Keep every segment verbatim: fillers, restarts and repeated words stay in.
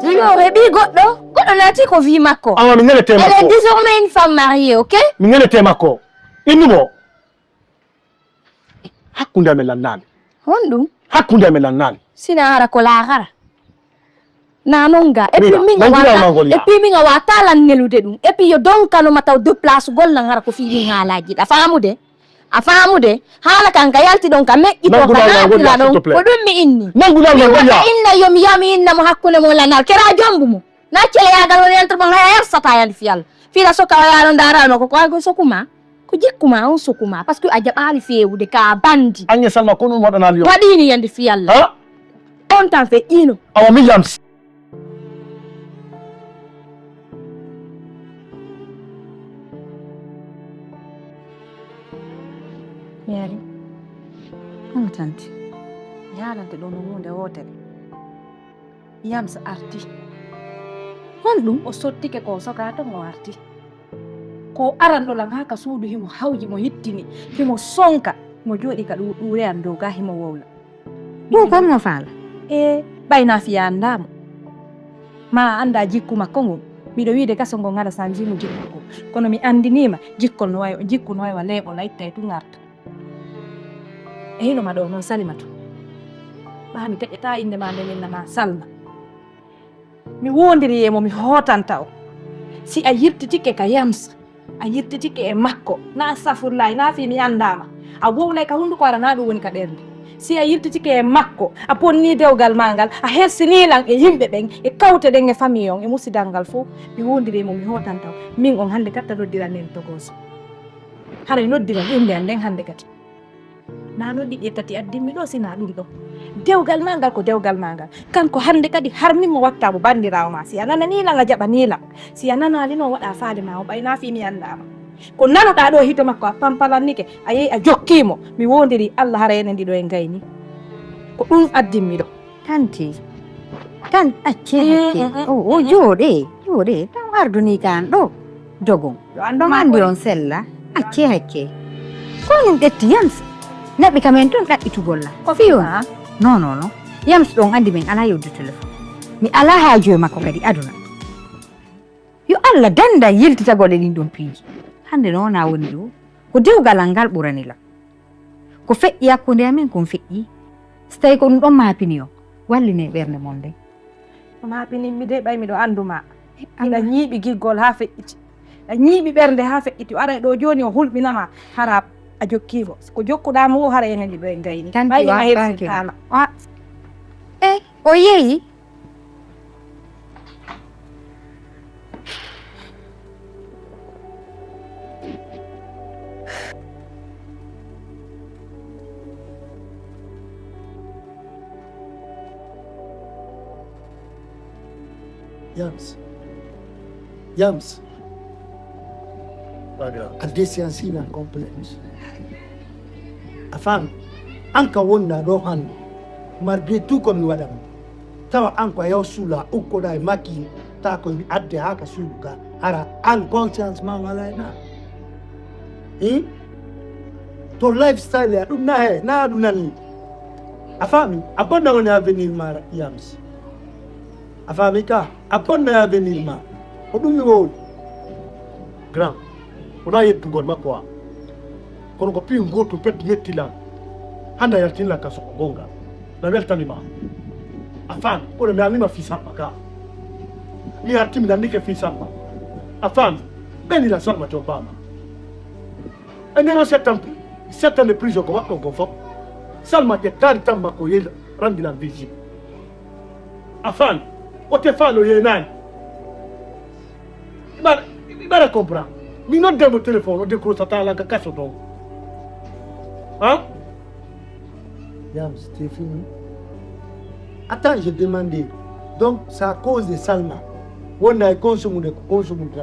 Junior heɓi goɗɗo, goɗɗo naati ko vie makko. Awa mi nelete makko. Elle est désormais une femme mariée, ok? Mi nelete makko. Innumo. Hakkunde amen lannaali. Honɗum? Hakkunde amen lannaali. Sina hara ko laakara. Na non ga. Et puis min a wata, et puis min a wata lan nelude ɗum. Et puis yo donkano ma taw deux place gol nan hara ko fii ɗin haalaji. A faamude? A faamude? Haala kan ka yalti ɗon ka meƴƴi to ka naatira ɗon. Ko ɗum mi inni. Nangu lan ma goya. Inna yo mi yami inna mo hakkunde mo lannaali. Kera jombu mo. Na cele yagal woni entre mo haya sata yandi fiyal. Fira soka o yaano ndarano ko ko sokuma. Ko jikkuma on sukuma, parce que a jaɓaali feewude ka bandi. Agnès Salma, ko ɗum waɗanaali yo. Waɗiini yande fii Allah. Ha? On tan feƴƴiino. Awa mi yamsi. Yari. Hano tanti. Mi haalante ɗo no huunde wootere. Yams arti. Honɗum? O sottike ko soka ton o arti. Ko aran ɗo lan haa ka suudu himo hawji mo hittini, himo sonka, mo jooɗi ka ɗu-, ɗuure an dow ga himo wowla. Ɗum kon mo faala? E, ɓay na fiya anndaa mo. Ma a anndaa jikku makko ngon. Miɗo wiide kaso ngon hara sanji mo jikku ngon. Kono mi anndinii ma, jikkol no wayi, jikku no wayi wa leeɓol a ittay tun arta. E hino ma ɗo non Salimatu. Ɓaa mi taƴataa innde ma nden inna ma Salma. Mi woondiri e mo mi hootanta o. Si a yiltitike ka Yams, a yiltitike e makko, na astafurlaahi, na fii mi anndaa ma. A wowlay ka hunnduko hara na ɗum woni ka ɓernde. Si a yiltitike e makko, a bonnii dewgal ma ngal, a hersinii lan e yimɓe ɓen, e kawte ɗen e famille on, e musidal ngal fow, mi woondiri e mo mi hootanta o. Min on hannde katta noddiran en togooso. Haray noddiran innde an nden hannde kadi. Na noddi ɗi tati addimmi ɗo, si na ɗum ɗo. Dewgal ma ngal ko dewgal ma ngal. Kanko hannde kadi harmin mo watta mo banndiraawo ma. Si a nananii lan, a jaɓanii lan. Si a nanaali non, waɗa faale ma o ɓay na fii mi anndaa ma. Ko nanuɗaa ɗo hito makko, a pampalannike, a yehi a jokkii mo. Mi woondiri Allah hara enen ɗiɗo en gayni. Ko ɗum addimmi ɗo. Tanti, tan accee hakkee. O, o jooɗee, jooɗee. Tan ardunii ka an ɗo dogon. Yo an ɗon anndi on sella, accee hakkee. Ko min ƴetti Yams, naɓi ka men ton ɗaɓɓitugol la. Ko fii on? Non, non, non. Yams ɗon anndi men alaa yewde telefon. Mi alaa haaju e makko kadi aduna. Yo Allah dannda yiltitagol e ɗin ɗon piiji. Hannde no wonaa woni ɗo. Ko dewgal an ngal ɓurani lan. Ko feƴƴi hakkunde amen kon feƴƴi. Si tawi ko ɗum ɗon maapini on, wallinee ɓernde mon nden. Ko maapinimmi de, ɓay miɗo anndu ma. Hiɗa ñiiɓi giggol haa feƴƴiti. Hiɗa ñiiɓi ɓernde haa feƴƴiti. O aray ɗo jooni o hulɓina ma, hara a jokkii mo. Ko jokkuɗaa mo o, hara enen ɗiɗo en gayni. Tanti ɓay ina wa-, hersintaa ma. Wa-, eh, o yehi. Yams. Yams. Pas grave. A déchéance ina complète. A faami? An ka wonɗaa ɗo hannde. Malgré tout ko mi waɗa mo. Tawa an ko a yaw suula ukkoɗaa e makki, ta ko mi adde haa ka suudu ka. Hara an conscience ma wala e ma. Hmm? To lifestyle ya ɗum na he, na ɗum nanni. A faami? A bonna woni avenir ma Yams. A faami ka? A bonna avenir ma. Ko ɗum mi wowli. Grand, wona yettugol makko a. Kono ko piyu gootu pet metti lan. Hannde a yaltini lan ka soko gonga. Na weltani ma. A faami, kono mi alnima fii Samba ka. Mi arti mi nannike fii Samba. A faami, ɓenira Samba to bama. E nder o sept ans, sept ans de prison ko waɗɗon kon fof. Salma ƴettaali tan makko yehi ranndinan V G. A faami? O tefaano yeenaani. Iɓara, iɓara comprend. Mi nodde mo téléphone, o décroche ata lan ka kaso ɗon. Hein? Yams, c'est fini. Attends, je demande. Donc, c'est à cause de Salma. Wonda e consomme de consomme de.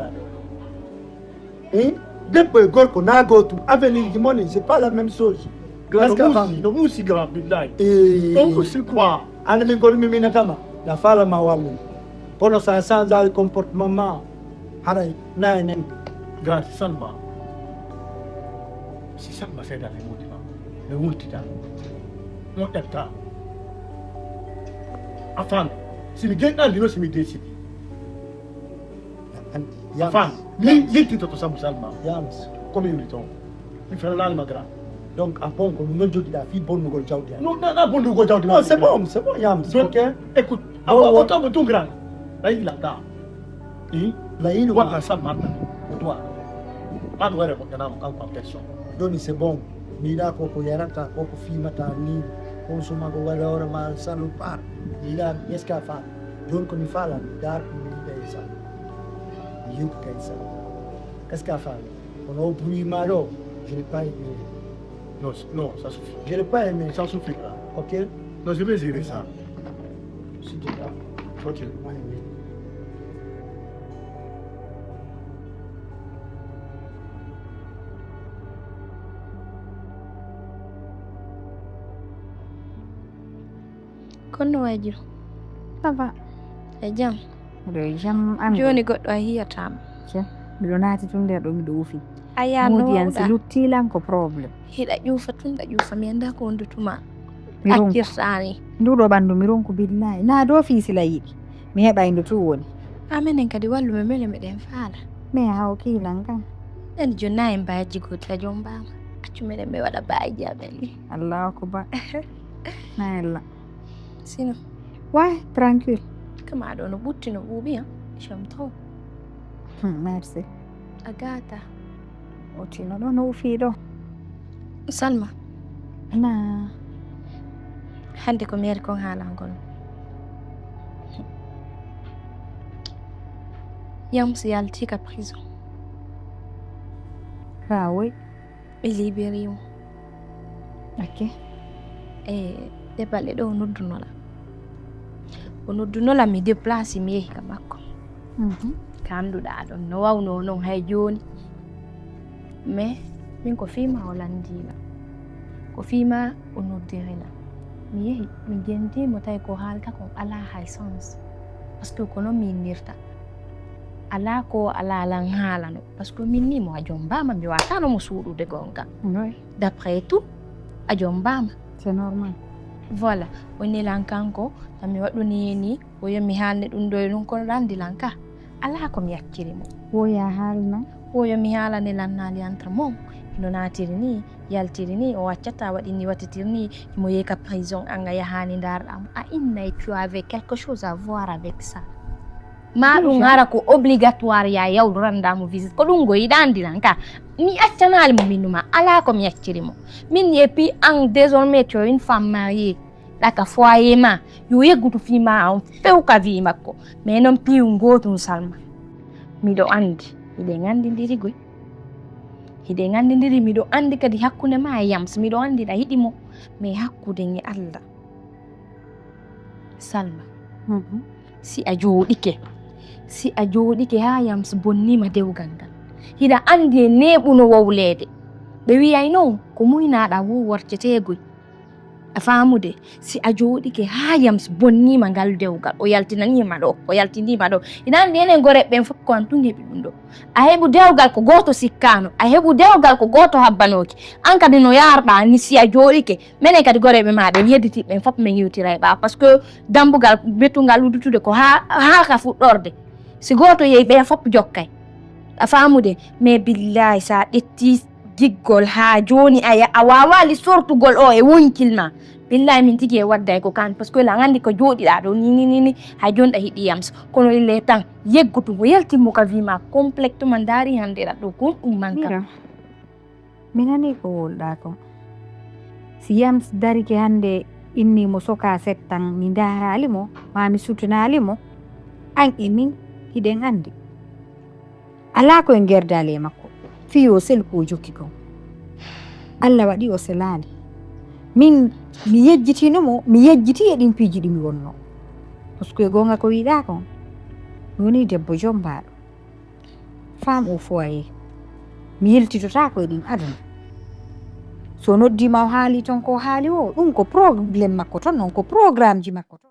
Hein? Debbo e gorko na gootum, avenir ji mon, c'est pas la même chose. Grand, no muusi, no muusi, grand, billahi. Eh. No muusi quoi. An min kono mi minatama, la fala ma wallu. Kono sa change comportement ma, haray na e nen. Grand, Salma. Si Salma seedani wodi ma, mi wultita. Mo ƴetta. A faami? Si mi geɗɗandi no si mi décide. An- Yams. Fam. Mi yettintoto sabu Salma. Yams. Ko mi yuri toon. Mi felanani ma grand. Donc, a bon, ko ɗum noon jogiɗa fii bonnugol jawdi an. Non, non, non, bon, ko jawdi. Non, c'est bon, c'est bon, Yams. Bon, Ok. Écoute, Bon, a bon. oto mo tun grand. Ayi la da. I. La inu Wala Salma. Toi. An ware mo kana mo kan question. Joni c'est bon. Mi yiɗa ko ko yarata, ko ko fimata ni. On suma ko wala ora ma salu pa. Mi yiɗa est-ce que a faami? Joni ko mi faalani, dar ko mi yiɗa e salu. Mi yewtita e salu. Est-ce que a faami? Kono o bruit ma ɗo, je n'ai pas aimé. Non, non, ça suffit. Je n'ai pas aimé. Ça suffit là. Ok? Non, je vais gérer ça. Si tu veux. Ok. Moi, je vais. Kono waaju. Ça va? E jam. Miɗo e jam an. Jooni goɗɗo a yiyataama. Miɗo naati tun nder ɗo miɗo wufi. A yaanno Moodi an si wawɗa. Luttilan ko problème. Hiɗa ƴuufa tun ɗa ƴuufa mi annda ko wondutuma. Mi ronku. Accirtaani. Nduɗo ɓandu mi ronku billahi. Na do fi sila yiɗi. Mi heɓa indo tu woni. A menen kadi wallu me mele meɗen faala. Mais haw kilan kan. En jonna en baaji gooti a jombaama. Accu meɗen ɓe waɗa baaji amen ni. Allahu akbar. Na ella. Sino. Ouais, tranquille. Kama ɗo no ɓutti no ɓuuɓi an. J'aime trop. Hmm, merci. A gata. O tino ɗo no wufi ɗo. Salma. Na. Hande ko mairie kon haalan kono. Yams yalti ka prison. Ka woy. Ɓe libéri mo. Ok. E ɗe balɗe ɗo o noddunola. O noddunola mi déplace mi yehi ka makko. Mhm. Ka annduɗa ɗon no wawno non hay jooni. Mais min ko fima o landila. Ko fima o noddirila. Mi yehi mi jentimo tawi ko haalta kon ala hay sens. Parce que kono min nirta. Ala ko ala lan haalano. Parce que min ni mo a jombama mi watano mo suuɗude gonga. Oui, D'après tout, a jombama. c'est normal. Voilà. O nelan kanko, tami waɗɗuni ni, o yo mi haalne ɗum ɗo e ɗum kono landilan ka. Ala ko mi acciri mo. Woya haalna. O yo mi haalane lannaali entre mon. No naatiri ni, yaltiri ni, o accata waɗi ni wattitiri ni, mo yehi ka prison anga yahani ndarɗa mo. A inna e tu avais quelque chose à voir avec ça. Ma ɗum Déjà. Hara ko obligatoire ya yawluranda mo visite. Ko ɗum go yiɗandi nan ka. Mi accanaali mo min numa. Ala ko mi acciri mo. Min et puis an désormais tu es une femme mariée. Ɗaka foyer ma. Yo yeggutu fi ma on few ka vi makko. Mais non piyu ngotun Salma. Miɗo andi. Hiɗen andindiri goy. Hiɗen andindiri miɗo andi kadi hakkunde ma e Yams. Miɗo andi ɗa yiɗi mo. Mais hakkude e Allah. Salma. Mhm. Si a jooɗike. Si a jooɗike haa Yams bonnima dewgal ngal. Hiɗa andi e neeɓuno wowleede. Ɓe wiyay non ko muynaɗa wo warteteegoy. A faamude, si a jooɗike haa Yams bonnima ngal dewgal, o yaltinanima ɗo, o yaltinima ɗo. Hiɗa andi enen goreɓe ɓen fof ko an tun heɓi ɗum ɗo. A heɓu dewgal ko gooto sikkano, a heɓu dewgal ko gooto habbanooki. An kadi no yarɗa ni si a jooɗike, menen kadi goreɓe ma ɓen yedditiɓe ɓen fof min yewtira e ɓaawo. Parce que dambugal bettugal uddutude ko haa haa ka fuɗɗorde. Si gooto yehi ɓen fof jokkay. A faamude, mais billahi sa ƴetti giggol haa jooni a ya- a waawali sortugol o e wonkil ma. Billahi min tigi e wadday ko kan parce que la andi ko jooɗiɗa ɗo ni ni ni ni hay jooni ɗa hiɗi Yams kono il est temps yeggutu mo yaltin mo ka vie ma complètement ndaari hande ɗa ɗo kon ɗum manka. Mira, mi nani ko wolɗa ko. Si Yams darike hande inni mo soka settan mi ndaarali mo ma mi sutunali mo, an e min hiɗen andi. Alaa ko en gerdaali e makko fii yo o sel ko o jokki kon. Allah waɗi o selaali. Min mi yejjitino mo, mi yejjiti e ɗin piiji ɗi mi wonno. Parce que goonga ko wiɗa kon, mi woni debbo jombaaɗo. Femme au foyer. Mi yiltitotaako e ɗin aduna. So noddima o haali ton ko haali o, ɗum ko problème makko ton non, ko programme ji makko ton.